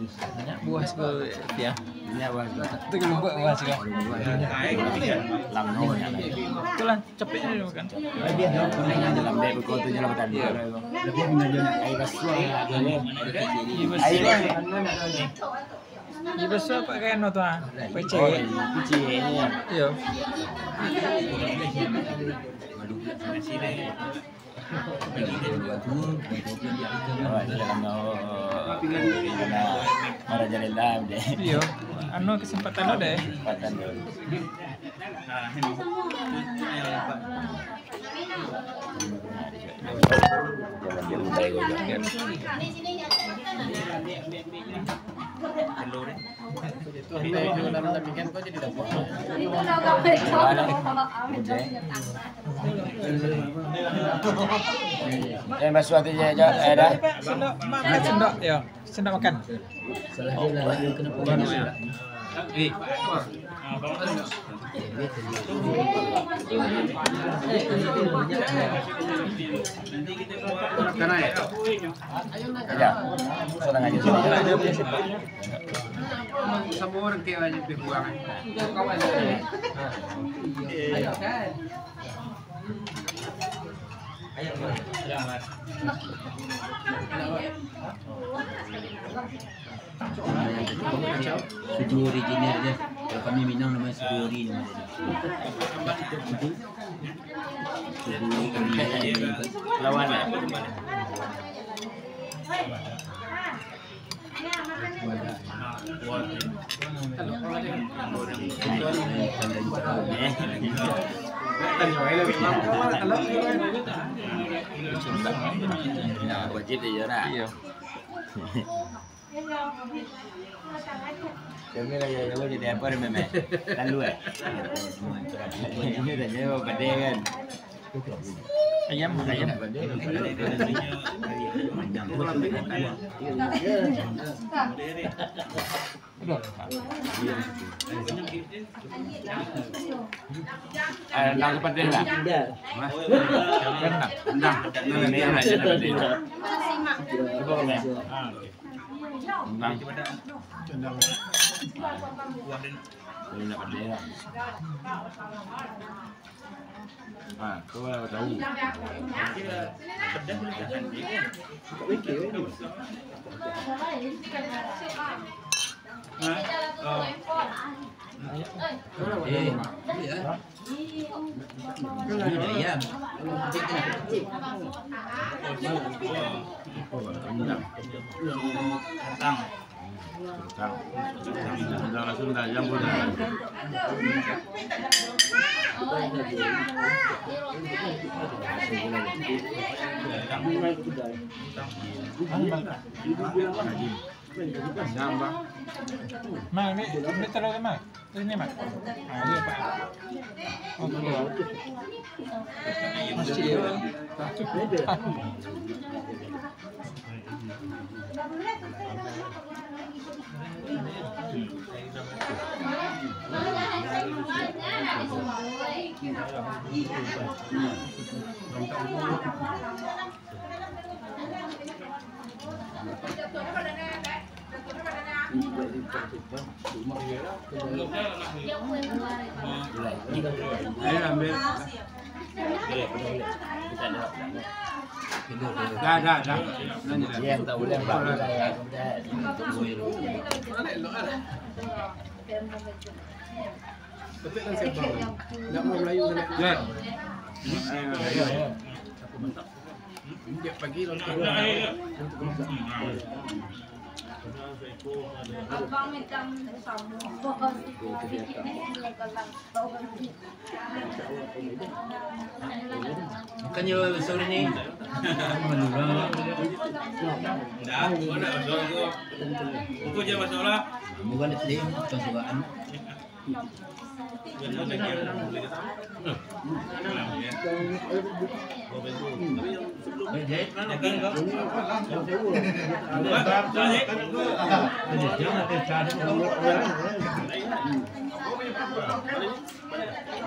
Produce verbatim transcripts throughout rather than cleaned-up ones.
Banyak buah siko, ya. Banyak buah siko. Itu kelompok buah siko. Itulah, capek ni makan. Lambek beko tu je lah, betul. Air basuah. Air basuah. Air basuah. Di basuah apa kan tu, ah? Pecah. Oh, pecah. Iyo. Iyo. Anu kesempatan lo deh. Kesempatan lo. Yang basuah tu je, je, eh, dah. Sendok, makan sendok, yo. Sendok makan. Eh. Ya. Senang aja. Samo urang kaya banyak dibuang. Sudu original je. Kalau kami Minang namanya sudu ori namanya. Sudu. Sudu ori. Lawan. Wajib dia nak. Iyo. Kami lagi, lagi jadi apa ni, Meme? Lalu, eh? Ini dah jawab, pada kan? Ayam, ayam. Eh, rendang tu pedih tak? Rendang. Rendang. Rendang. Cuba, Meme. Rendang. Rendang. Ini nak pedih tak? Ah, tu lah tahu. Eh, iya. Ini ayam. Kentang. Kentang. Kentang langsung dah, jambu dah. Kentang. Kentang. Nah, ini, ini telur lemak. Ini, Mak. Ah, ini, Pak. Oh, telur. Masih. Dah, dah, dah. Nanya dah. Iya, tak boleh, Pak. Betul kan, Sembang? Nak mau Melayu, nak. Ya. Ayo, ayo. Sejak pagi langsung. Abang minta sama bos. Makanya sore ni. Dah, kau nak masuk aku. Aku je masuk lah. Bukan Islam, bukan sukaan.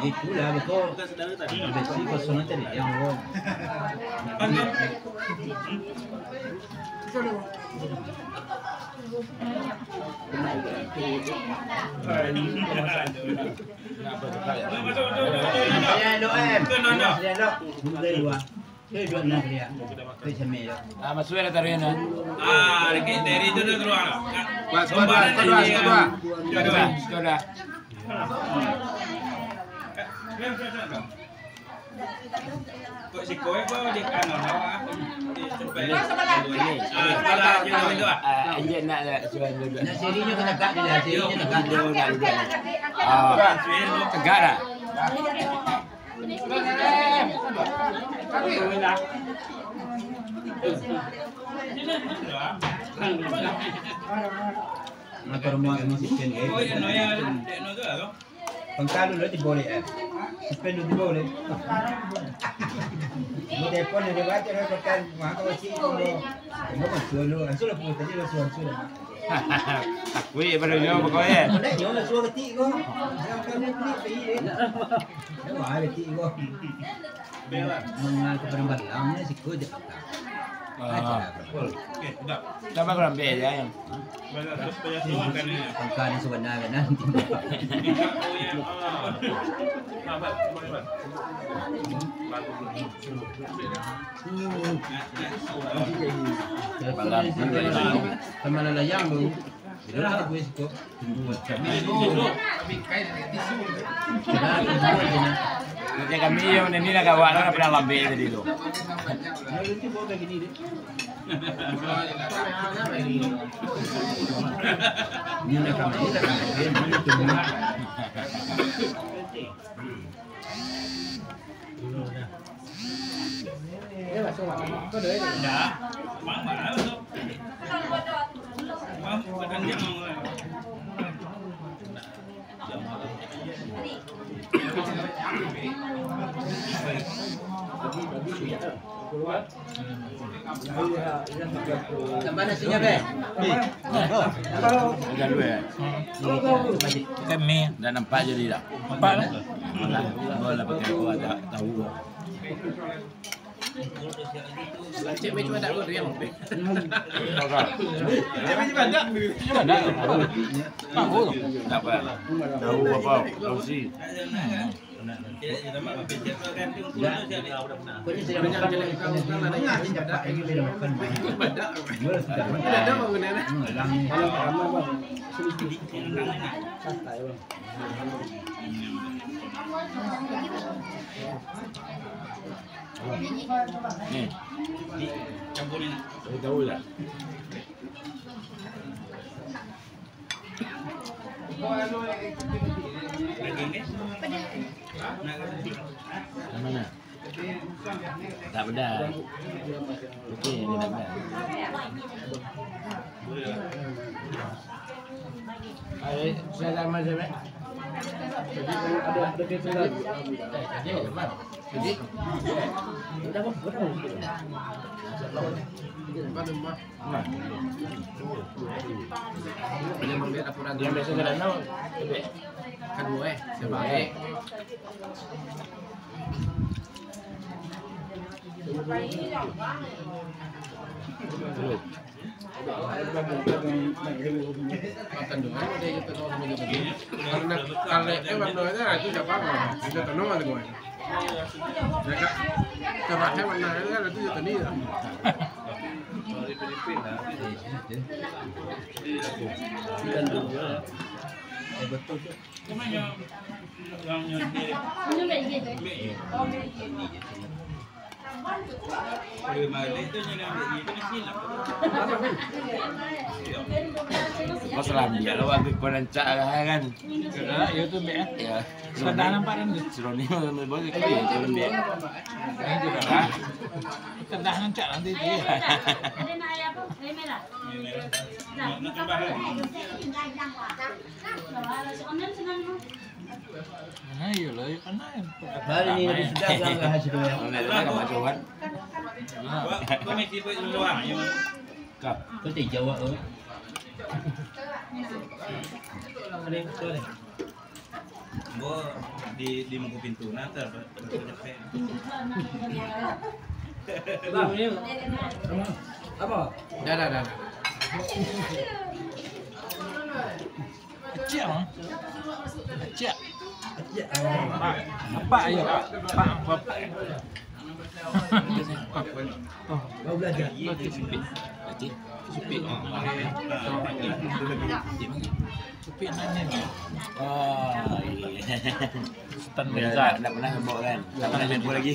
Itulah betul. Besi kosong tadi yang gol. Ya, elok, em. Ya, elok. Duduk dulu, ah. Eh, duduk nah, dia. Eh, sami, ya. Ah, masuk lah taruh nah. Ah, dekat teri tu dah keluar. Kuat, kuat, kuat, kuat, kuat, kuat. Sudah, sudah. Kok siko ko di kanan awak? Di tempat ini. Ah, salah, jangan itu, ah. Ah, anjak nak, nak suruh duduk. Nak sirinya kena tegak dia, sirinya tegak. Duduk, nak duduk. Ah, tegak dah. Motor muat masih pen, eh. Pangkalu lo tibo le, eh. Pen lo tibo le. Mo telepon dia baca lah pangkalu. Maka wasi ko. Mo masuk lo, ansur lah pun tadi lah suan-suan. Takuik baru nyo pokoknyo. Ndak nyo lah suan ketik ko. Jangan kamu klik pai deh. Wah, ketik ko. Mengal ka padang balang, siko je. Ah. Aja lah, bro. Oke, sedap. Tambah kurang bel je, yang. Pangka ni sabana kan, nanti. Balam. Sama lalayang tu. Macam kami yang ni nak gawat lah, nak pernah lambek tadi tu. Ini nak kami, ini nak kami. Tambah nasinya, Be. Dah dua, eh? Kami. Dah nampak jadi dah. Nampak lah. Alah, gua lah pakai kuah, tak tahu. Cek Be cuma tak gua yang. Cek Be cuma tak. Cuma tak. Tahu. Tak apa. Tahu apa? Tahu sih. Ni. Tahu tak? Yang mana? Tak pedas. Okey, ini tak pedas. Ayo, saya sama je, Mek. Jadi, kalau ada, ada kita lagi. Jadi, yang biasa ke danau, kan dua, eh, sebagai. Karena kalau emang doanya itu siapa? Kita tanam ada kau. Ya, Kak. Coba saya mana ada itu ya tadi lah. Betul tu. Masalah dia lah waktu kau rancak lah kan. Ya, itu, Mek, eh. Ya. Sudah nampak kan tu? Sudah ni, Mek, bagus kali ya, Mek. Ini juga, ha? Sudah rancak nanti dia. Nah, iyo lah, iyo kan. Bari ni Nabi sudah bilang ka haji tu, ya. Mana tu kan macam kan? Kau mesti buat dulu, ah. Kau tak jawab tu. Bo di, di muko pintu, nah, ter, ter, ter, ter. Apa? Dah, dah, dah, dah. Kecil, ah. Kecil. Pak, apa ayo, Pak? Pak, Pak. Oh, baru belajar. Itu sipik. Sipik. Sipik. Oh, sipik nanya ni. Ah, iya. Sultan Rizal. Ndak pernah ngebok kan? Ndak pernah ngebok lagi.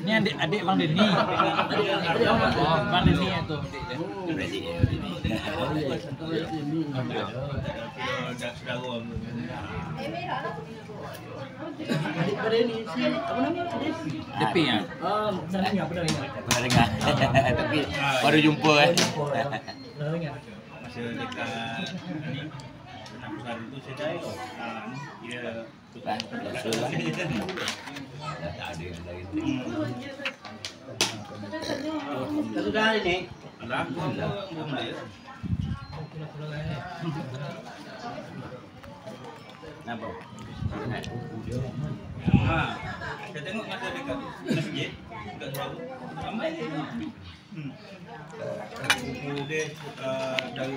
Ini adik, adik Bang Denny. Oh, Bang Denny itu. Adik pada ini, si, apa nama? Adik? Depi, ya? Ah, pernah dengar, pernah dengar. Pernah dengar. Tapi baru jumpa, eh. Baru jumpa, ya. Pernah dengar. Masa dekat ni, pernah besar itu saya cari. Ah, dia Lah, biaso lah. Dah tak ada yang lain. Sudah hari ni. Alhamdulillah. Kenapa? Ha, saya tengok masa dekat masjid, dekat Sarawak. Ramai dia. Hmm. Buku dia, ah, dari